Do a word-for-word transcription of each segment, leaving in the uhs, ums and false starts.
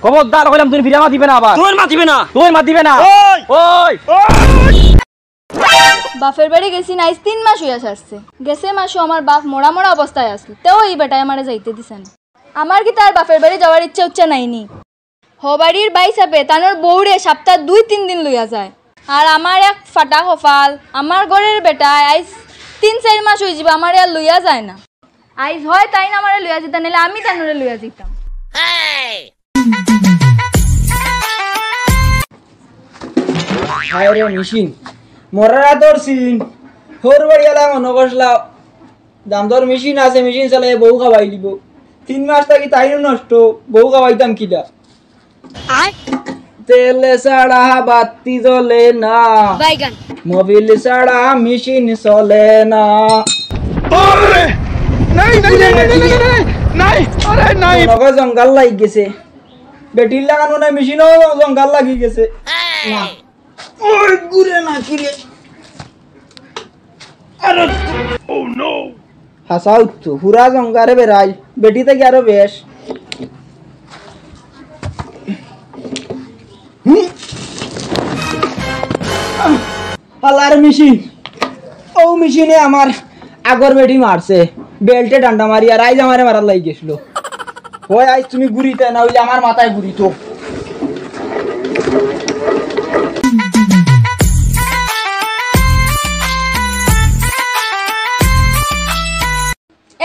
খবরদার কইলাম, তুই ফিরা মাতিবে না আবার। তুই মাতিবে না। তুই মাতিবে না। ওই! ওই! বাপের বাড়ি গেছি না, আইজ তিন মাস অইয়া সারছে। গেছে মাসও আমার বাপ মরা মরা অবস্থায় আছিল, তেও ই বেটায় আমারে যাইতে দিছে না। আমার কিতা আর বাপের বাড়ি যাওয়ার ইচ্ছা উচ্ছা নাই নি। হউ বাড়ির ভাইসাবে তানর বউরে সাপ্তাত দুই তিন দিন লইয়া যায়। আর আমার এক ফাটা কপাল, আমার ঘরর বেটায় আইজ তিন চাইর মাস অইযিবো আমারে আর লইয়া যায় না। আইজ হয় তাইন আমারে লইয়া যাইতা, নাইলে আমি তানরে লইয়া যাইতাম। হায় রে মেশিন, মরার আদর সিন, হউর বাড়িআলা মনো করছলা, দামদর মেশিন আছে, মেশিন চালাইয়া বউ খাওয়াই দিবো। তিন মাস থাকি তাইনও নষ্ট, বউ খাওয়াইতাম কিলা? তেল ছাড়া বাতি জ্বলে না। বাইগান। মোবিল ছাড়া মেশিন চলে না। আরে! নাই, নাই, নাই, নাই, নাই, নাই, নাই, নাই, আরে নাই। মনো কয় জঙ্গল লাগি গেছে। বেটির লাগানো নাই, মেশিনও জঙ্গল লাগি গেছে। না। ওই ঘুরে না, ঘুরে। আরে! Oh no! হাছাউ তো, পুরা জঙ্গলে বেড়াই, বেটি থাকি আরো বেশ। হুম। হালার মেশিন, অউ মেশিনে আমার আগর বেটি মারছে, বেল্টে ডান্ডা মারি, আর আইজ আমারে মারার লাগি গেছিল। হয় আইজ তুমি ঘুরিতায়, না অইলে আমার মাথায় ঘুরিতো।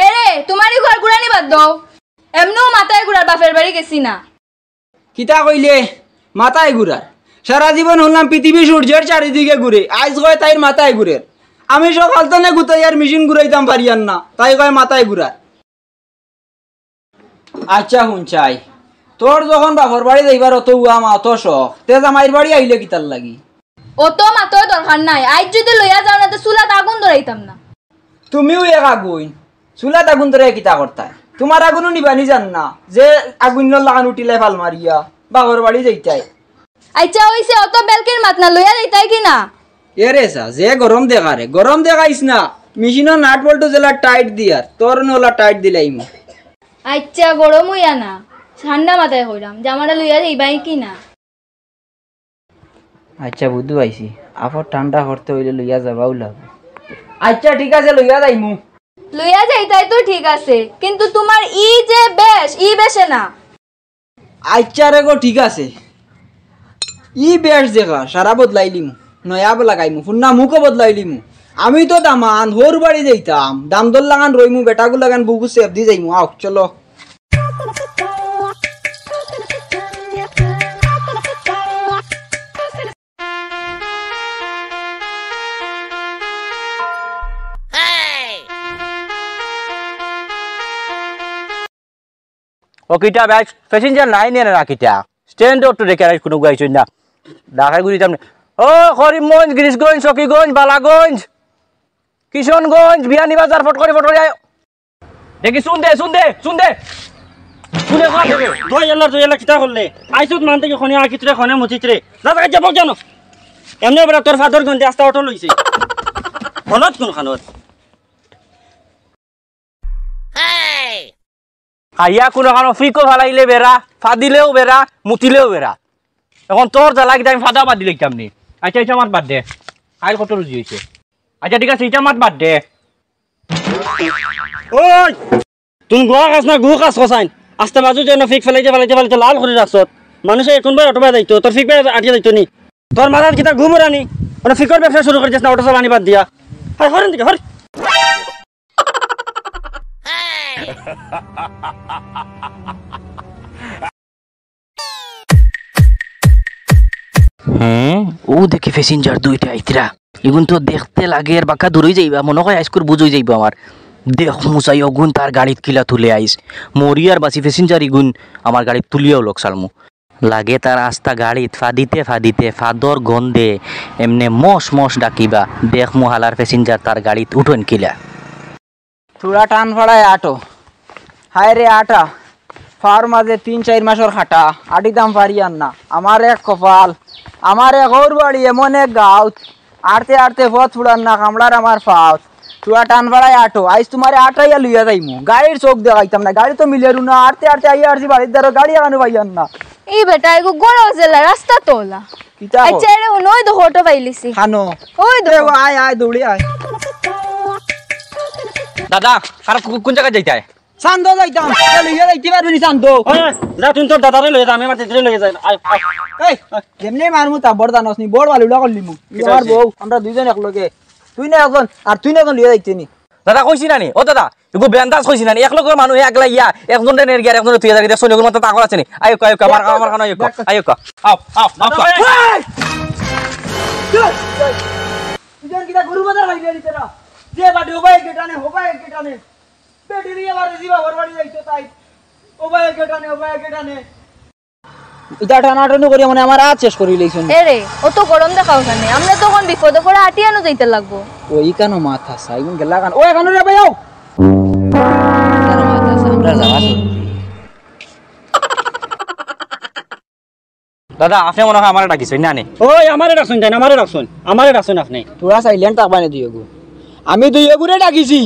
এরে, তুমার ই ঘর ঘুরানি বাদ দেও। এমনেও মাথায় ঘুরার বাপের বাড়ি গেছি না। কিতা কইলে? মাথায় ঘুরার? সারা জীবন হুনলাম পৃথিবী সূর্যর চারিদিকে ঘুরে, আইজ কয় তাইর মাথায় ঘুরের। আমি সকাল তনে গুতাইয়ার মেশিন ঘুরাইতাম পারিয়ার না, তাই কয় মাথায় ঘুরার। আইচ্ছা হুন চাই, তোর যখন বাপর বাড়ি যাইবার অত উয়া মা অত শখ, তে জামাইর বাড়ি আইলে কিতার লাগি? অত মাতর দরকার নাই, আইজ যুদি লইয়া যাও না তে চুলাত আগুন ধরাইতাম না। তুমিও এক আগুইন, চুলাত আগুন ধরাইয়া কিতা করতায়? তুমার আগুনও নিবানি জান না, যে আগুনর লাখান উঠিলায় ফাল মারিয়া বাপর বাড়ি যাইতায়। আইচ্ছা অইছে, অত বেলকির মাত না, লইয়া যাইতায় কি না? এরে সা, যে গরম দেখারে, গরম দেখাইস না। মেশিনর নাট বল্টু যেলা টাইট দিয়ার, তোর নলা টাইট দিলাইমু। আইচ্ছা, গরম অইয়া না, ঠান্ডা মাথায় কইরাম, যে আমারে লইয়া যাইবায় কি না? আইচ্ছা, বুদ্ধু আইছি, আপদ ঠান্ডা করতে অইলে লইয়া যাবাউ লাগবো। আইচ্ছা, ঠিক আছে, লইয়া যাইমু। লইয়া যাইতায় তো ঠিক আছে, কিন্তু তুমার ই যে বেশ, ই বেশে না। আইচ্ছা রে গো, ঠিক আছে। ই বেশ দেখা, সারা বদলাইলিমু, নয়া লাগাইমু, ফুন্না মুখও বদলাইলিমু। আমি তো দামান, হউর বাড়ি যাইতাম, দামদর লাখান রইমু, বেটাগুর লাখান বুকু সেফ দি যাইমু। আও, চলো। ও কিতা ভাই, passenger নাই নি না কিতা? Stand-ও তো দেখি আর কুনু গাইছইন না। ঢাকায় ঘুরিতাম নি। ও করিমগঞ্জ, গিরিশগঞ্জ, সখীগঞ্জ, বালাগঞ্জ, কিশনগঞ্জ, বিয়ানীবাজার, ফট করি, ফট করি আয়। দেখি, শুন দে, শুন দে, শুন দে। শুনে কর দেখি। দই এলা, দই এলা, কিতা করলে? আইসুত মান থাকি খনে আকিত রে, খনে মুচিত রে। যা, যা, যা, বক জানো। এমনে বেটা তোর ফাদর গন্ধে আস্তা অটো লইছে। হলত কোন খানত? খাইয়া কুনু খানো ফিকো ফালাইলে বেড়া, ফাদিলেও বেড়া, মুতিলেও বেড়া। এখন তোর জ্বালা কিতা আমি ফাদা বাদ দিলে কিতাম নি? আইচ্ছা, আইচ্ছা, মাত বাদ দে। খাইল কত রুজি অইছে। আইচ্ছা, ঠিক আছে, ইটা মাত বাদ দে। ওই! তুই গুয়া খাস না, গু খাস কসাইন? আস্তা বাজু যেন ফিক ফালাইতে, ফালাইতে, ফালাইতে লাল করি রাখছত। মানুষে এখন বার অটো বায় যাইতো, তোর ফিক বায় আটিয়া যাইতো নি? তোর মাথাত কিতা গু ভরানি? মানে ফিকর ব্যবসা শুরু করি দিস না, অটো চালানি বাদ দিয়া। হায়, হরেন দিকে, হর। হ্যাঁ, ও দেখি passenger দুইটা আইতরা। ইগুন তো দেখতে লাগের বাক্কা দূরই যাইবা, মনো কয় আইজকুর বুঝই যাইবা আমার। দেখমু চাই অগুন তার গাড়িত কিলা তুলে আইস। মরি আর বাঁচি passenger ইগুন আমার গাড়িত তুলিয়াও লগ চালমু। লাগে তার আস্তা গাড়িত ফাদিতে ফাদিতে ফাদর গন্ধে এমনে মশ মশ ডাকিবা। দেখমু হালার passenger তার গাড়িত উঠইন কিলা। থুড়া টান ফাড়ায় আটো। হায় রে আটা, ফাওর মাঝে তিন চাইর মাসর খাটা, আটিতাম পারিয়ার না। আমার এক কপাল, আমার এক হউর বাড়ি এমন এক গাঁওত, আটতে আটতে পথ ফুরার না কামড়ার আমার ফাওত। তুরা টান বাড়াই আটো, আইজ তুমারে আটাইয়া লইয়া যাইমু। গাড়ির চোখ দেখাইতাম না, গাড়ি তো মিলেরু না, আটতে আটতে আইয়া আরছি বাড়ির দ্বারো, গাড়ি এখানো পাইয়ার না। ই বেটা, এগু গরো জেলা রাস্তা তো ওলা। কিতা কও? আচ্ছা, এরে হুনো, ওই তো অটো পাইলিছি। খানো। ওই তো। এ, আয়, আয়, দৌড়ি আয়। দাদা, আর কো-, কোন জাগাত যাইতায়? চান্দো যাইতাম। এ, লইয়া যাইতে পারবি নি চান্দো? ওই, যা, তুই তোর দাদারে লইয়া যা, আমি আমার দিদিরে লইয়া যাই। আয়, আয়। এই, যেমনে মারমু তা বড় জানোস নি, বড় বালুলা করলিমু। কিতা আমার হইছে? বউ, আমরা দুইজন একলগে। তুই না একজন, আর তুই না একজন লইয়া যাইতে নি। দাদা কইছি না নি? ও দাদা, এগু বেন্দাজ কইছি না নি? এক লগর মানুষ একলা ইয়া, একজনরে নের গিয়া, একজনরে তুই যাবি, দেখছো নি? এগুর মতো তাকর আছে নি? আইউক্কা, আইউক্কা, আমার, আমার খানো আইউক্কা, আইউক্কা। আও, আও, আও, আও। এই! চল, চল। তুই যেন কিতা গরু বাজার খাইলি আনি তোরা। যে বাটে ওবায় গেটানে, ওবায় গেটানে। বেটি দিয়ে বারে দিবা, ওর বাড়ি যাইতো তাই। ওবায় গেটানে, ওবায় গেটানে। ইতা টানাটানি করিয়া মানে আমার আত শেষ করি লইছইন। এরে, অত গরম দেখাও কেনে? আমরা তখন বিপদে পড়ে আটিয়ানো যাইতে লাগবো। ও, ইখানো মাথা চাই, ইগুন গেলা কান। ও, এখানো রে ভাই, আও। ইখানো মাথা চাই, আমরা যাওয়া চলবি। দাদা, আপনে মনে হয় আমারে ডাকছইন না নি? ওই, আমারে ডাকছইন, তাই না? আমারে ডাকছইন, আমারে ডাকছইন আপনে। তোরা silent থাকবা নি দুইওগু? আমি দুইওগুরে ডাকিছি।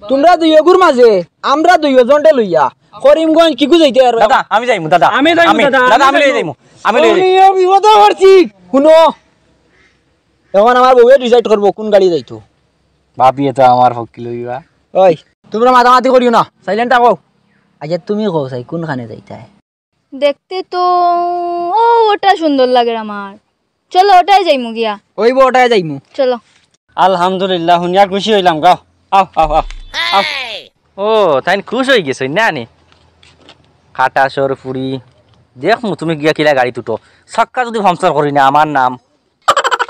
তুমরা দুইওগুর মাঝে আমরা দুইওজনরে লইয়া করিমগঞ্জ কিগু যাইতে পারবা? দাদা, আমি যাইমু, দাদা। আমি যাইমু, আমি, দাদা, দাদা, আমি আমি লইয়া যাইমু। যাইমু। আমি লইয়া আমি যাইমু। বিপদে পড়ছি। হুনো, এখন আমার বউয়ে decide করবো কোন গাড়ি যাইতো। ভাবিয়ে তো আমার পক্ষে লইবা। ওই, তুমরা মাতামাতি করিও না, silent থাকো। আচ্ছা, তুমি কও চাই কোনখানে যাইতায়? দেখতে তো ও ওটা সুন্দর লাগের আমার। চলো, ওটায় যাইমু গিয়া। ওই বো, ওটায় যাইমু। চলো। আলহামদুলিল্লাহ, হুনিয়া খুশি অইলাম গো। আও, আও, আও, আও। ও, তাইন খুশ অইগেছইন না নি? কাটা সর ফুড়ি। দেখমু তুমি গিয়া কিলা গাড়িত উঠো। চাক্কা যুদি puncture করি না, আমার নাম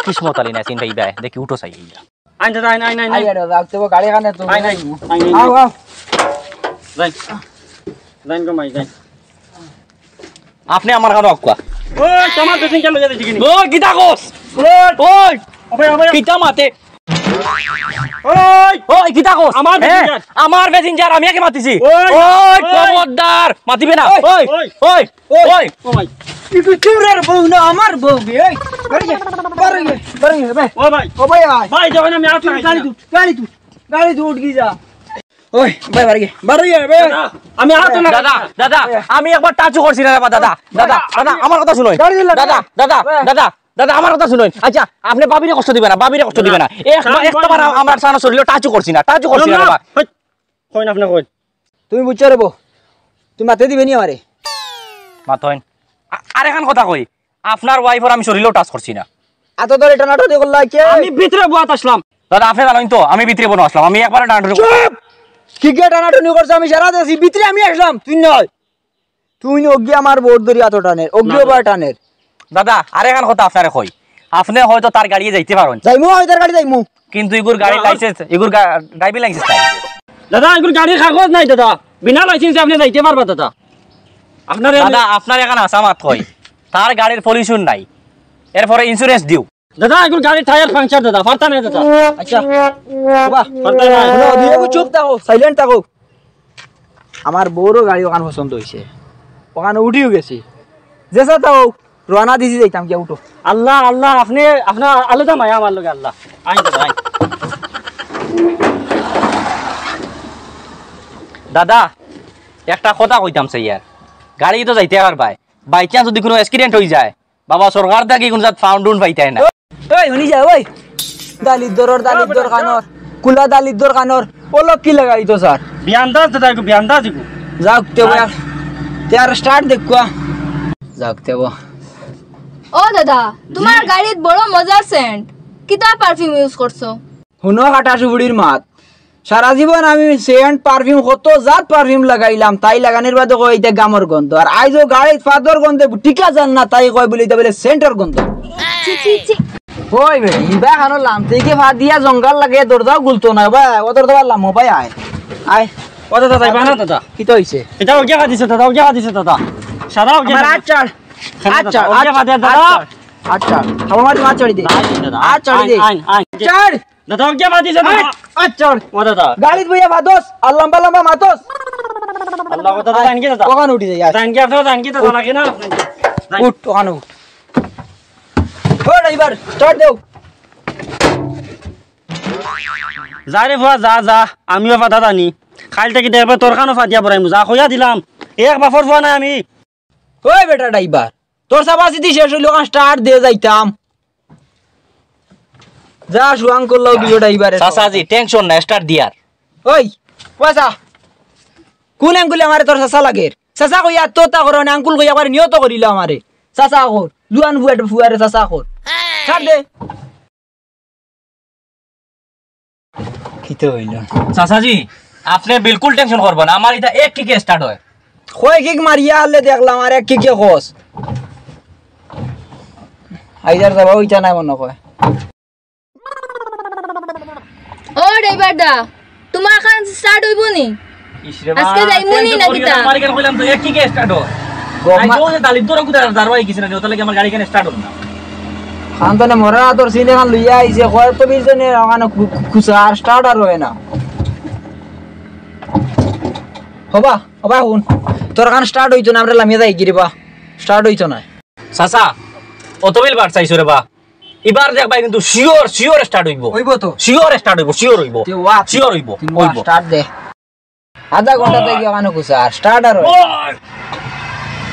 কিসমত আলী নায়, চিন পাইবায়। দেখি উঠো চাই এইবা। আইন দাদা, আইন, আইন, আইন, আইন। আইয়া দাদা, রাখতে হবে, গাড়ি কানে তো। আইন, আইন, আইন, আইন। আও, আও। যাইন। যাইন গো মাই, যাইন। আপনে আমার কানো আউক্কা। ওই, তোমার passenger লইয়া দিছি কিনি? ওই, কিতা কস? ওই। ওই, ওই, ওই। কিতা মাতে? ওই। ওই, কিতা কস? আমার হে? Passenger। আমার passenger, আমি একে মাতিছি। ওই। ওই, ওই। খবরদার, মাতিবে না। ওই। ওই, ওই। ওই। ওই। ওই। ও ভাই। ইগু চুরের বউ না, আমার বউ বে। এই, বারো গিয়া, বারো গিয়া, বারো গিয়া, বে। ও ভাই। ও ভাই, আয়। ভাই, যখন আমি আউট লাগাইছি গাড়ি না। তুই, গাড়ি তুই, গাড়ি তুই উঠি যা। ওই, ভাই, বারো গিয়া, বারো গিয়া, বে। দাদা, আমি আউট না। দাদা, দাদা, আমি একবার touch-ও করছি না রে বা, দাদা। দাদা, দাদা, আমার কথা শুনো। গাড়ি দিলা, দাদা, দাদা, বে। দাদা, দাদা, আমার কথা শুনো। আচ্ছা, আপনে ভাবিরে কষ্ট দিবা না, ভাবিরে কষ্ট দিবা না। একবার, একবার আমার সামনে শরীরে touch-ও করছি না, touch-ও করছি না রে বা। কইন আপনে কইন। তুমি বুঝছো রে বো? তুমি মাতে দিবে নি আমারে? মাতইন। আ-, আরেকখান কথা কই, আপনার wife-র আমি শরীরেও touch করছি না। এত ধরে টানাটানি করলা কে? আমি ভিতরে বওয়াত আসলাম। দাদা, আপনে জানইন তো, আমি ভিতরে বওয়াত আসলাম, আমি একবারে টানাটানি কর- চুপ! কি কে টানাটানি করছে? আমি সারা দেশি ভিতরে আমি আসলাম, তুই নয়। তুই অগি আমার বউর ধরি এত টানের, অগিও না, বা না। টানের। দাদা, আরেকখান কথা আপনারে কই, আপনে হয়তো তার গাড়িয়ে যাইতে পারইন। যাইমু, আমি তার গাড়ি যাইমু। কিন্তু ইগুর গাড়ির না, আমার license, ইগুর গা-, driving license নাই। দাদা, ইগুর গাড়ির কাগজ নাই দাদা। বিনা license-এ আপনে যাইতে পারবা দাদা। আপনারে আমি দাদা, আপনারে একখান হাছা মাত কই, তার গাড়ির pollution নাই, এরপরে insurance দিও। দাদা, ইগুর গাড়ির টায়ার puncture দাদা, ফাটা নাই দাদা। আচ্ছা, বাবা। ফাটা নাই। হুনো, দুইওগু চুপ থাকো, silent থাকো। আমার বউরও গাড়ি অখান পছন্দ অইছে, অখান উঠিও গেছি। যেছা থাকো, রওয়ানা দিছি যাইতাম গিয়া, উঠো। আল্লাহ, আল্লাহ, আপনে, আপনার আলাদা মায়া আমার লগে, আল্লাহ। আইন দাদা, আইন। দাদা, একটা কথা কইতাম চাইয়ার, গাড়ি তো যাইতে পারবায়, by chance যুদি কুনু accident অইযায়, বাবা, সরকার থাকি কুনু জাত fund উন্ড পাইতায় না। ওই, হুনি যা, ওই। দালিদ্দরর, দালিদ্দর কানর, কুলা দালিদ্দর কানর, ও লক্ষ্মী লাগাই তো স্যার। বিয়ান্দাজ দাদা, একটু বিয়ান্দাজ একটু। যাউক তে বয়া, তে আর start দেখুয়া। যাউক তে বয়া। ও দাদা, তুমার গাড়িত বড় মজার scent। কিতা perfume use করছো? হুনো কাটা সুবুড়ির মাত। সারা জীবন আমি scent, perfume, কত জাত perfume লাগাইলাম, তাই লাগানির বাদে কয় ইটা গামর গন্ধ। আর আইজ ও গাড়িত ফাদর গন্ধে বুটিকা যার না, তাই কয় বুলে ইটা বুলে scent-র গন্ধ। ছি, ছি, ছি। ওই বে, ইবা খানো লামতে গিয়ে ফাদ দিয়া জঙ্গল লাগে, দরজাও গুলতো না, বা, ও দরজা লাম, ও ভাই আয়। আয়। ও দাদা, যাইবা না দাদা। কিতা অইছে? ইটা ওকে ফাদিছে দাদা, ওকে ফাদিছে দাদা। সারা ওকে আমার ফাদিছে। আচ্ছা, সারা আচ্ছা, দাদা, ওকে আচ্ছা, ফাদিছে দাদা। আচ্ছা, আচ্ছা। আমার মাছ ছাড়ি দে। না, দাদা। আচ্ছা, ছাড়ি দে। আইন, আইন, আইন। ছাড়। দাদা, ওকে বাদ দিছে, দাদা। আয়, আয়, চল। ও দাদা। গাড়িত বইয়া বাদস, আর লম্বা লম্বা মাতস। আল্লাহ, ও দাদা, আয়, আনকি দাদা? ওখানে উঠি যাই, আয়। দাদা, আনকি আপনার, দাদা, আনকি দাদা, উঠ। লাগে না? উঠ, ওখানে উঠ। ও driver, start দেও। যা রে ফুয়া, যা, যা, আমিও ফাতা জানি। কাইল থাকি দেখবে তোর কানো ফাতিয়া বড়াইমু, যা কইয়া দিলাম। এক বাপর ফুয়া নায় আমি। ওই বেটা ড্রাইভার, তোর চাপাচিতি শেষ অইলো, অখান স্টার্ট দে যাইতাম। যা, সুয়াং করলাও দুইও ড্রাইভারে। চাচাজি, টেনশন না, স্টার্ট দিয়ার। ওই, পয়সা। কোন আঙ্গুলে আমারে তোর চাচা লাগের? চাচা কইয়া আত্মহত্যা করো না, আঙ্কুল কইয়া আবার নিহত করিল আমারে। চাচা কর, জুয়ান ফুয়ারে চাচা কর। ছাড় দে। কিতা অইলো? চাচাজি, আপনে বিলকুল টেনশন করবা না, আমার ইটা এক কিকে স্টার্ট অয়। কয় কিক মারিয়া হারলে দেখলাম, আর এক কিকে কস। আইজ আর যাবা অইতা নায় মনো কয়। ও ড্রাইভার দা, তুমার কান স্টার্ট অইবো নি? ইস রে বা, আজকে যাইমু নি না কিতা? আমার গাড়ি কইলাম তো এক কিকে স্টার্ট অয়। গো মা- আইজ ওই যে দালিদ্র কুতার দারওয়াই গেছে না, ওটা লাগে আমার গাড়ি কেন স্টার্ট অয় না? খান তো না মরা তোর সিনে খান লইয়া আইছে, কয় তো বিশ জনে ওখানে কু-, কু-, কুসা আর স্টার্ট আর অয় না। হবা, হবা হুন, তোর কান স্টার্ট অইতো না, আমরা লামিয়া যাই গিরিবা, স্টার্ট অইতো না। চাচা, অত বিল বাড় চাইছো রে বা? ইবার দেখবা কিন্তু শিওর, শিওর স্টার্ট অইবো। অইবো তো। শিওর স্টার্ট অইবো, শিওর অইবো। তে ওয়া, শিওর অইবো, তে ওয়া অইবো। স্টার্ট দে। আধা ঘন্টা থাকি ওখানে কুসা, আর স্টার্ট আর অয়। ওই,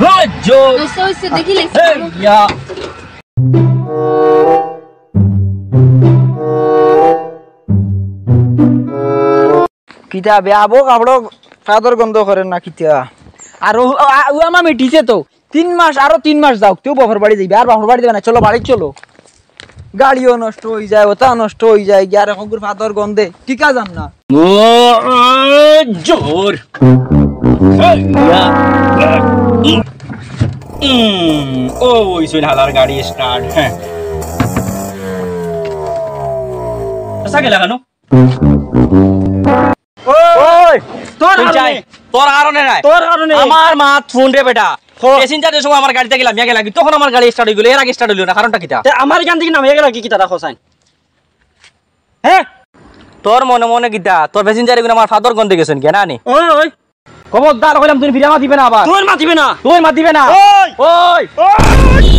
ওই, জোর। আচ্ছা, অইছে, দেখি লেছি। এই, ইয়া। কিতা বে, আবো কাপড় ফাদর গন্ধ করে না কিতা? আর ও, আ, ও আমা মিটিছে তো। তিন মাস, আরো তিন মাস যাউক, তেউ বাপর বাড়ি যাইবে, আর বাপর বাড়ি যাইবে না, চলো বাড়ি চলো। গাড়িও নষ্ট অই যায়, ওটা নষ্ট অই যায়, গিয়া আর এখন ফাদর গন্ধে টিকা যান না। ও, জোর। উম, ও, ওই সুইন হালার গাড়ি স্টার্ট, হ্যাঁ। আচ্ছা, গেলা কেন? ওই, তোর তুই কারণে। যাই, তোর কারণে নাই। তোর কারণে। আমার মাত ফোন রে বেটা। হ। প্যাসেঞ্জারের সময় আমার গাড়িতে গেলাম, ইয়া গেলাম, তখন আমার গাড়ি স্টার্ট অই গেল, এর আগে স্টার্ট অইল না, কারণটা কিতা? তে আমার এখান থাকি নামিয়া গেলা কি, কিতা রাখো সাইন? হ্যাঁ? তোর মনে মনে কিতা? তোর প্যাসেঞ্জার এগুলো আমার ফাদর গন্ধে গেছেন কে না নি? ওই, ওই। খবরদার কইলাম, তুই ফিরে মাতিবে না আবার। তুই মাতিবে না। তুই মাতিবে না। ওই। ওই। ওই।